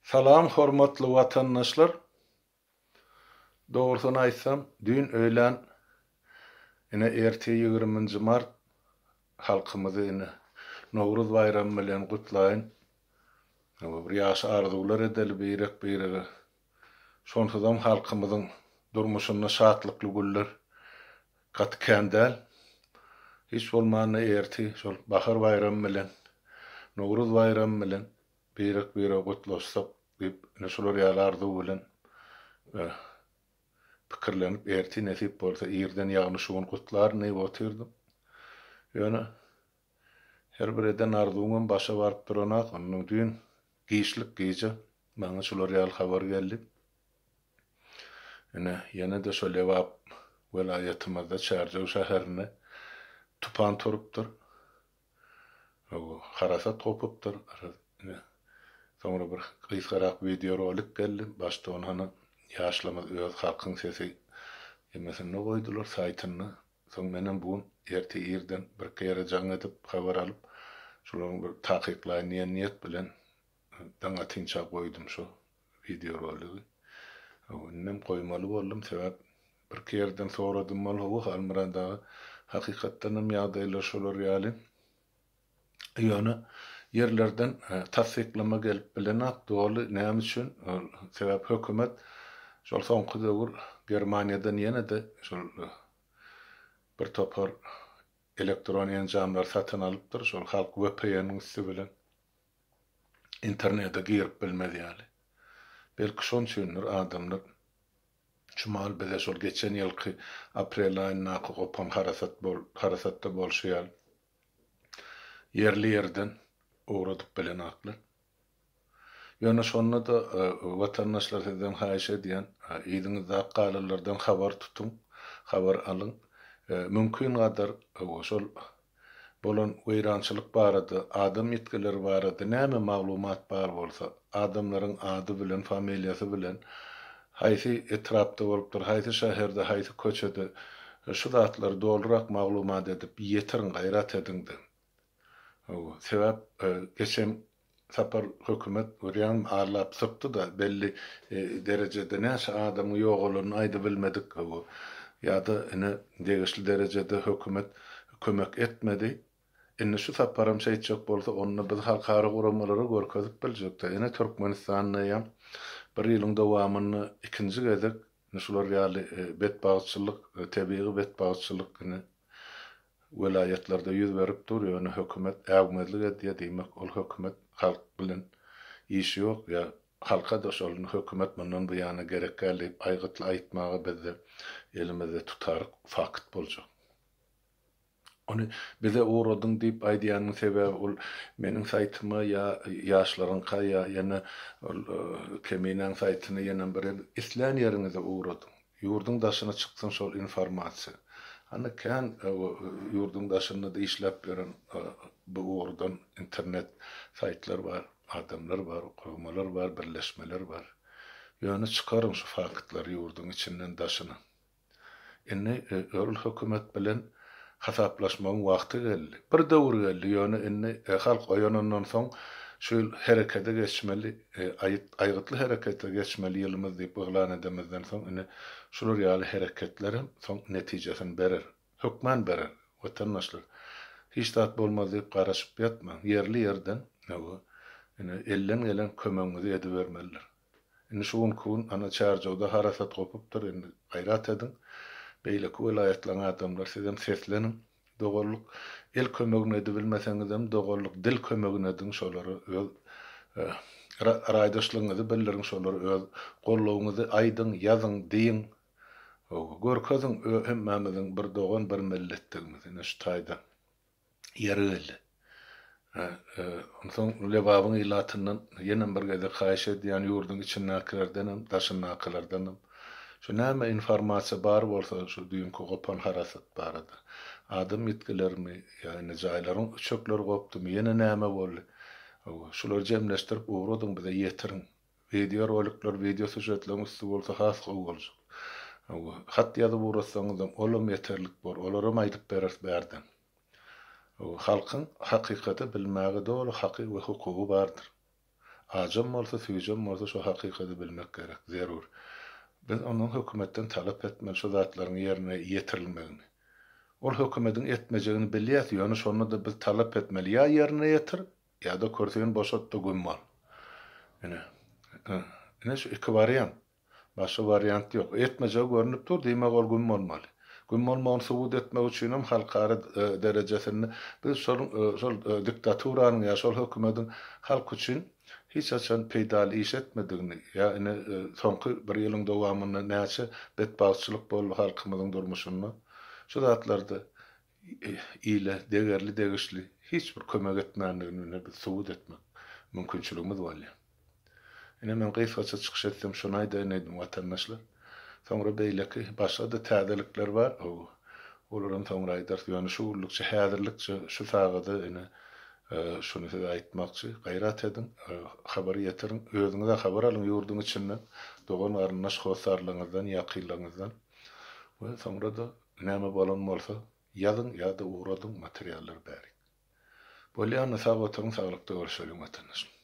Salam hormatly watandaşlar. Dogrusyny aýtsam, düýn öýlän ine ertir ýigriminji mart halkymyzy ine Nowruz baýramy bilen gutlaýyn. Bir ýagşy arzuwlar edeli birek-birege. Şonsuzam halkymyzyň durmuşynda şatlykly günler gaty kän däl. Hiç bolmanda ertir şol bahar baýramy bilen, Nowruz baýramy bilen birek-birege gutlaşsak diýip, ine şular ýaly arzuw bilen pikirlenip, ertir nesip bolsa irden, ýagny şu gün gutlaryn diýip otyrdym. Ýöne her bir eden arzuwyňam başa baryp duranak. Ondan düýn giçlik gije maňa şular ýaly habar geldi. Ine, ýene-de şo Lebap welaýatymyzda Çärjew şäherinde tupan turupdyr. Harasat gopupdyr. Ine, soňra bir gysgarak wideorolik geldi. Başda ony hany ýaşlarymyz öz Halkyň sesi emesinde goýdular, saýtynda. Soň menem bu gün erte irden birki ýere jaň edip, habar alyp, şolaryň bir takyklaýyn diýen niýet bilen daň atynça goýdum şo wideoroligi. Indem goýmaly boldum, sebäp birki ýerden soradym ol hawa Halmyrat aga hakykatdanam ýagdaýlar şolar ýaly. Ýöne ýerlerden tassyklama gelip bilenak doly näme üçin sebäp hökümet şol soňky döwür Germaniýadan ýene-de şol bir topar elektron enjamlar satyn alypdyr şol halk VPN-iň üsti bilen internete girip bilmez ýaly. Belki şon üçindir adamlar şu mahal bize şol geçen ýylky aprel aýyndaky gopan harasat bol harasatda bolşy ýaly ýerli ýerden ugradyp bilenaklar. Ýöne şonda-da watandaşlar sizden haýyş edýän, yzyňyzdaky galanlardan habar tutuň, habar alyň. Mümkin gadar şol bolan weýrançylyk barada, adam ýitgileri barada näme maglumat bar bolsa, adamlaryň ady bilen, familiýasy bilen, haýsy etrapda bolupdyr, haýsy şäherde, haýsy köçede, şu zatlary dolurak maglumat edip ýetiriň, gaýrat ediň-de. Hawa, sebäp geçen sapar hökümet görýäňmi arlap sypdy-da, belli derejede näçe adamyň ýogalanyny aýdybilmedik, hawa, ýa-da ine degişli derejede hökümet kömek etmedi. Indi şu saparam şeýtjek bolsa, onda biz halkara guramalara görkezip biljek-dä. Ine Türkmenistanda ýa bir ýylyň dowamynda ikinji gezek ine şular ýaly betbagtçylyk, tebigy betbagtçylyk ine Welaýatlarda ýüz berip dur ýöne hökümet äwmezlik edýä diýmek ol hökümet halk bilen işi ýok ýa halkada şol hökümet mundan bu ýana gerek däl diýip aýgytly aýtmaga bizde elimizde tutaryk fakt boljak. Ony bize ugradyň diýip aýdýanyň sebäbi ol meniň saýtyma ýa ýaşlaryňka ýa ýene ol Keminäň saýtyna ýenem bir islän ýeriňize ugradyň. Ýurduň daşyna çyksyn şol informasiýa. Hany kän ýurduň daşynda-da işläp ýören bu ugurdan internet saýtlar bar, adamlar bar, guramalar bar, birleşmeler bar. Ýöne çykaryň şu faktlary ýurduň içinden daşyna. Indi ol hökümet bilen hasaplaşmagyň wagty geldi. Bir döwür geldi, ýöne indi halk oýanandan soň şu ýyl herekete geçmeli, aýgytly herekete geçmeli ýylymyz diýip yglan edemizden soň indi şular ýaly hereketlerem soň netijesini berer. Hökman berer, watandaşlar. Hiç zat bolmaz diýip garaşyp ýatmaň. Ýerli-ýerden ine elden gelen kömegiňizi edibermelidir. Indi şu günki gün ana Çärjewde harasat gopupdyr, indi gaýrat ediň. Beýleki welaýatlaryň adamlary sizem sesleniň. Doganlyk el kömegini edibilmeseňizem doganlyk dil kömegini ediň şolara öz raýdaşlygyňyzy bildiriň şolara öz goldawyňyzy aýdyň, ýazyň, diýiň. Görkeziň hemmämiziň bir dogan bir milletdigimizi ine şu taýda. Ýeri geldi. Onsoň Lebabyň ilatyndan ýenem bir gezek haýyş edýän, ýurduň içindäkilerdenem, daşyndakylardanam, şu näme informasiýa bar bolsa şu düýnki gopan harasat barada, adam ýitgilerimi ýa indi jaýlaryň üçekleri gopdumy, ýene näme boldy, şulary jemleşdirip ugradyň bize ýetiriň. Wideo rolikler, wideo sýužetleriň üsti bolsa has gowy boljak. Hawa, hat ýazyp ugratsaňyzam olam ýeterlik bor, olaram aýdyp bereris bärden. Hawa, halkyň hakykaty bilmäge doly haky we hukugy bardyr. Ajam bolsa, süýjem bolsa şo hakykady bilmek gerek, zerur. Biz ondan hökümetden talap etmeli şo zatlaryň ýerine ýetirilmegini. Ol hökümediň etmejegini bilýäs, ýöne şonda-da biz talap etmeli, ýa ýerine ýetir, ýa-da kürsini boşat-da güm bol. Ine, ine şu iki wariant. Başga wariant ýok. Etmejegi görnüp dur, diýmek ol güm bolmaly. Güm bolmagyny subut etmek üçinem halkara derejesinde biz şol şol diktaturanyň ýa şol hökümediň halk üçin hiç haçan peýdaly iş etmedigini ýa ine soňky bir ýylyň dowamynda näçe betbagtçylyk boldy halkymyzyň durmuşynda şu zatlarda ile degerli degişli hiç bir kömek etmändigini ine biz subut etmek mümkinçiligimiz bolýar. Ine men gysgaça çykyş etsem şuny aýdaýyn öýdüm watandaşlar. Soňra beýleki başga-da täzelikler bar. Olaram soňra aýdarys. Ýöne şu günlükçe häzirlikçe şu sagada ine şuny size aýtmakçy. Gaýrat ediň, habar ýetiriň. Özüňize habar alyň ýurduň içinden, dogan-garyndaş hossarlaryňyzdan, ýakynlaryňyzdan. We soňra-da näme bolan bolsa ýazyň ýa-da ugradyň materiallary bärik. Bolýa onda sag oturyň saglykda görüşeliň watandaşlar.